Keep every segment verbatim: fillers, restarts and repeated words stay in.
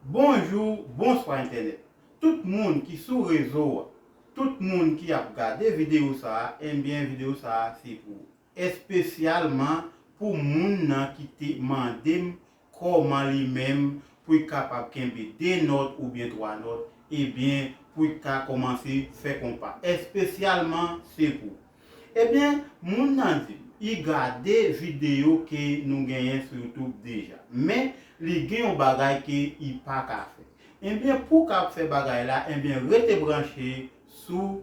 Bonjou, bonswa entènèt. Tout moun ki sou rezo a, tout moun ki ap gade videyo sa a, enbyen videyo sa a se pou ou. Espesyalman pou moun nan ki te mande m kòman li menm pou l kapab kenbe de nòt oubyen twa nòt, ebyen pou l ka kòmanse fè konpa. Espesyalman se pou ou. Ebyen, moun nan di m, li gade videyo ke nou genyen sou YouTube deja, men li gen yon bagay ke li pa ka fè. Ebyen, pou w ka fè bagay la, ebyen, rete branche sou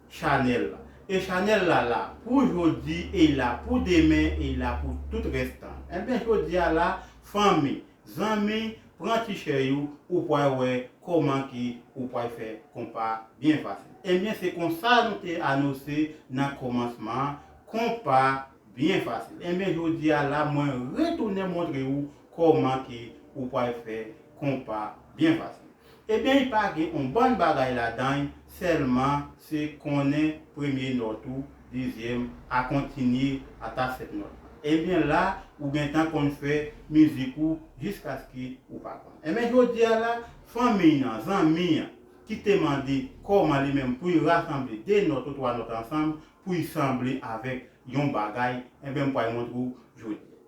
chanèl la. E chanèl la la pou jodi, e la pou demen, e la pou tout rès tan. Ebyen, jodi a la, fanmi, zanmi, pran ti chèy ou, ou pral wè kòman ke ou pral fè konpa byen fasil. Ebyen, se konsa nou te anonse nan kòmansman an, konpa byen fasil. Ebyen, jodi a la, mwen retounen montre ou kòman ke ou pral fè konpa byen fasil. Ebyen, li pa gen yon bann bagay ladan l, sèlman se konnen premye nòt ou, dezyèm, a kontinye ata sèt nòt. Ebyen, la, ou gentan konn fè mizik ou jiskaske ou pa konn. Ebyen, jodi a la, fanmi nan, zanmi an, ki te mande kòman li menm pou l rasanble de nòt ou twa nòt ansanm pou l sanble avèk yon bagay, ebyen, m pral montre ou jodi a.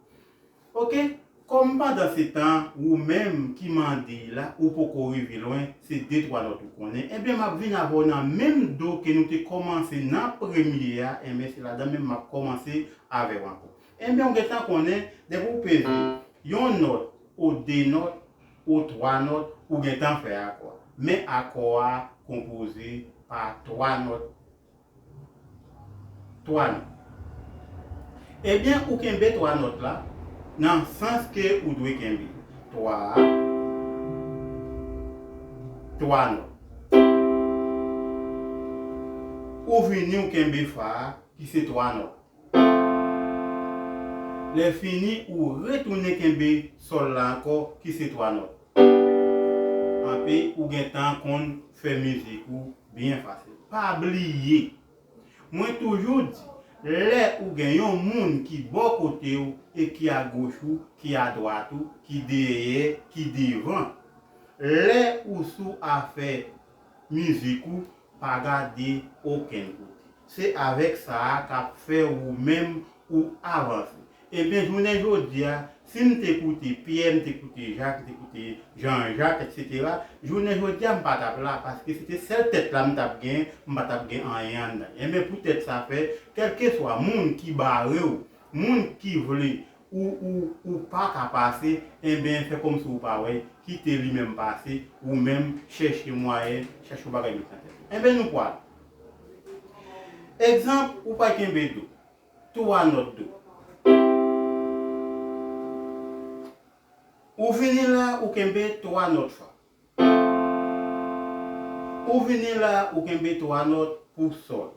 Oke, kòm pandan se tan, ou menm ki mande la, ou poko rive lwen, se de twa nòt ou konnen, ebyen, m ap vin avè w nan menm do ke nou te kòmanse nan premye a, ebyen, se ladan menm m ap kòmanse avè w ankò. Ebyen, ou gentan konnen, depi ou peze yon nòt, ou de nòt, ou twa nòt, ou gentan fè akò a. Men akò a konpoze pa twa nòt. Twa nòt. Ebyen, ou kenbe twa nòt la nan sans ke ou dwe kenbe. Twa, twa nòt. Ou vini, ou kenbe fa a, ki se twa nòt. Lè fini, ou retounen kenbe sòl la ankò, ki se twa nòt. Anpi, ou gentan konn fè mizik ou byen fasil. Pa bliye, mwen toujou di, lè ou gen yon moun ki bò kote w e ki agoch ou, ki adwat ou, ki dèyè, ki devan, lè ou sou afè mizik ou, pa gade okenn kote. Se avèk sa a k ap fè ou menm ou avanse. Ebyen, jounen jodi a, si m te koute Pyè, m te koute Jak, m te koute Jan Jak, etsetera, jounen jodi a, m pa t ap la, paske se te sèl tèt la m t ap gen, m pa t ap gen anyen anndan. Ebyen, poutèt sa fè, kèlkeswa moun ki bare w, moun ki vle ou, ou, ou pa ka pase, enben, fè kòmsi ou pa wè, kite li menm pase, ou menm chèche mwayen, chèche yon bagay met nan tèt ou. Enben, nou pral. Egzanp, ou pral kenbe do, twa nòt do. Ou vini la, ou kenbe twa nòt fa. Ou vini la, ou kenbe twa nòt pou sòl.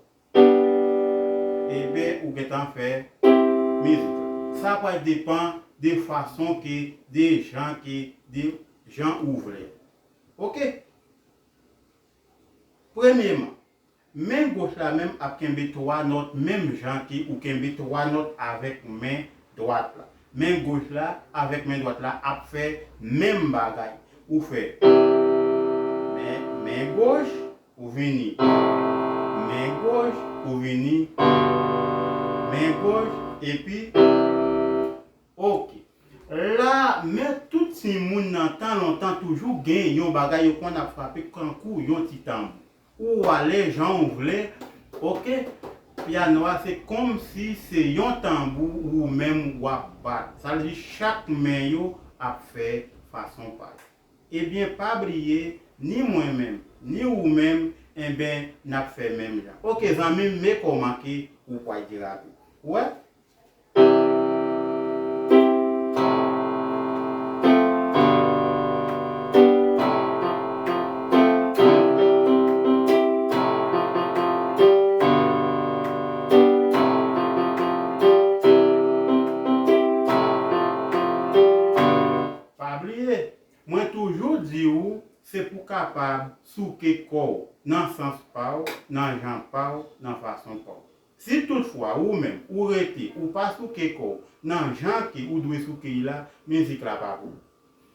Ebyen, ou gentan fè mizik la. Sa pral depann de fason ke, de jan ke, de jan ou vle. Oke? Premyeman, men goch la menm ap kenbe twa nòt menm jan ke ou kenbe twa nòt avèk men dwat la. Men goch la avèk men dwat la ap fè menm bagay. Ou fè men, men goch, ou vini. Men goch, ou vini. Men goch, epi, oke. La, men tout timoun nan tan lontan toujou gen yon bagay yo konn ap frape kankou yon ti tanbou. Ou ale jan ou vle, oke? Pyano a se kòmsi se yon tanbou ou menm w ap bat. Sa vle di chak men yo ap fè fason pa yo. Ebyen, pa bliye, ni mwen menm, ni ou menm, enben, n ap fè menm jan. Oke, zanmi m, men kòman ke ou pral derape. Ou wè? Pa bliye, mwen toujou di ou, se pou kapab souke kò w nan sans pa w, nan jan pa w, nan fason pa w. Si toutfwa ou menm ou rete, ou pa souke kò w nan jan ke ou dwe souke l la, mizik la pa pou ou.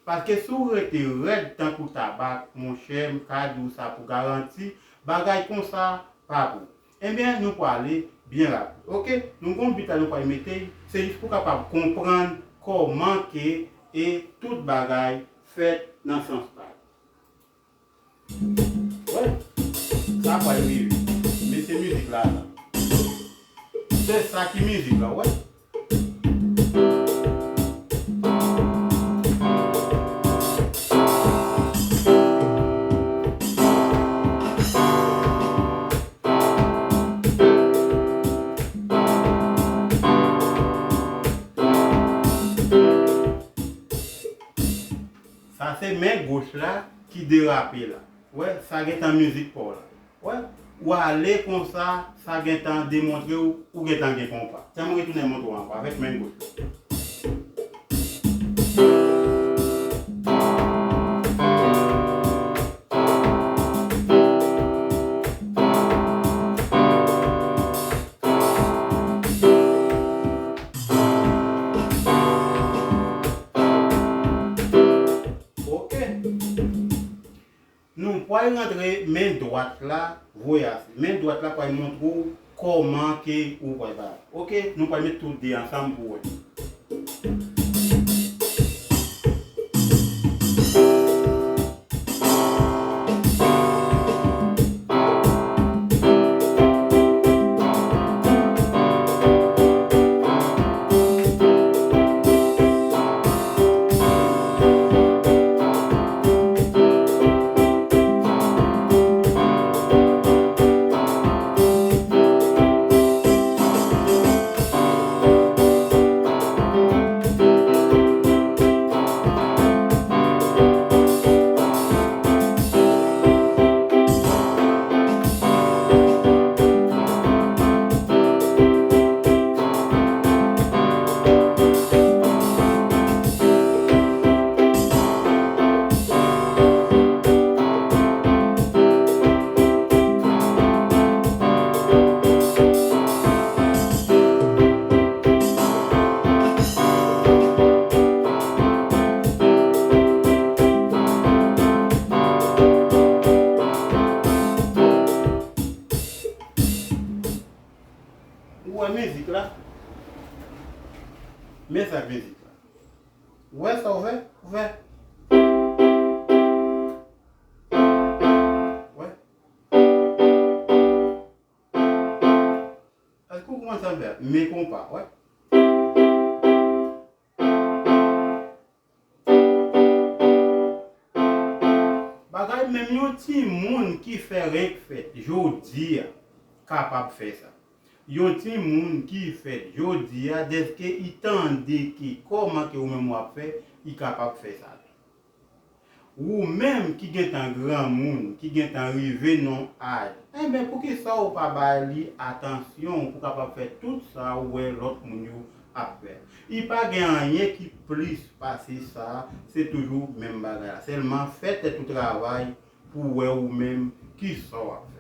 Paske si w rete rèd tankou tabak, monchè, m ka di w sa pou garanti, bagay konsa pa pou. Ebyen, nou prale byen rapid. Oke, nou gon bit la, nou pral mete, se jis pou w kapab konprann kòman ke e tout bagay fèt nan sans pa l. Wè, sa pral rive. Men se mizik la, la. Se sa ki mizik la, wè. Sa se men goch la ki derape la. Wè, sa gentan mizik pa w la. Wè, ou ale konsa, sa gentan demontre w, ou gentan gen konpa. Kite m retounen montre w ankò avèk men goch la. Oke. Nou pral rantre men dwat la, voye ase. Men dwat la pral montre w kòman ke ou pral ba. Oke, nou pral met tout de ansanm pou wè. Ou wè mizik la? Men sa mizik la. Ou wè sa w fè? Ou fè. Wè. Èske w konprann sa m fè a? Men konpa, wè. Bagay menm yon timoun ki fè renk fèt jodi a kapab fè sa. Yon timoun ki fèt jodi a, dèske i tande ke kòman ke ou menm w ap fè, i kapab fè sa tou. Ou menm ki gentan granmoun, ki gentan rive nan aj, enben, poukisa w pa ba li atansyon pou kapab fè tout sa ou wè lòt moun yo ap fè? I pa gen anyen ki plis pase sa, se toujou menm bagay la. Sèlman fè tèt ou travay pou w wè ou menm kisa w ap fè.